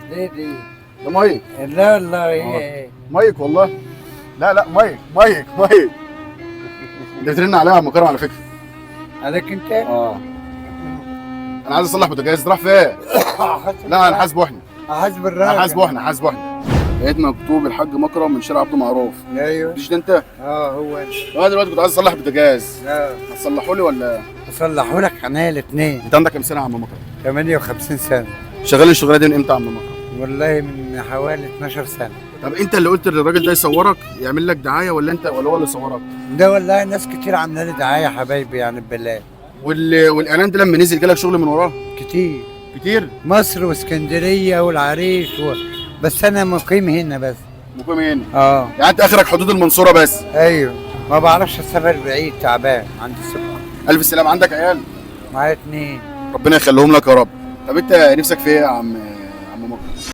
ليه دي؟ ده مايك. لا والله ايه. مايك والله. لا لا، مايك مايك مايك. انت بترن عليا يا عم كرم على فكرة. عليك انت؟ اه، انا عايز اصلح بوتاجاز. راح فين؟ لا انا حاسبه احنا. حاسب الراجل. حاسبه احنا، حاسبه احنا. لقيت مكتوب الحاج مكرم من شارع عبده معروف. ايوه. مش ده انت؟ اه هو انت. انا دلوقتي كنت عايز اصلح بوتاجاز. اه. هتصلحوا لي ولا؟ اصلحوا لك عينيا الاثنين. انت عندك كام سنة يا عم مكرم؟ 58 سنة. شغال الشغلانة دي من امتى يا عم مكرم؟ والله من حوالي 12 سنة. طب انت اللي قلت للراجل ده يصورك يعمل لك دعاية، ولا انت ولا هو اللي صورك؟ ده والله ناس كتير عامله لي دعاية حبايبي يعني ببلاش. والاعلان ده لما نزل جالك شغل من وراه؟ كتير. كتير؟ مصر واسكندريه والعريش بس انا مقيم هنا بس. مقيم هنا؟ اه. يعني انت اخرك حدود المنصورة بس؟ ايوه، ما بعرفش اسافر بعيد، تعبان، عندي سكر. الف سلام. عندك عيال؟ معايا 2. ربنا يخليهم لك يا رب. طب انت نفسك في ايه يا عم مكرم؟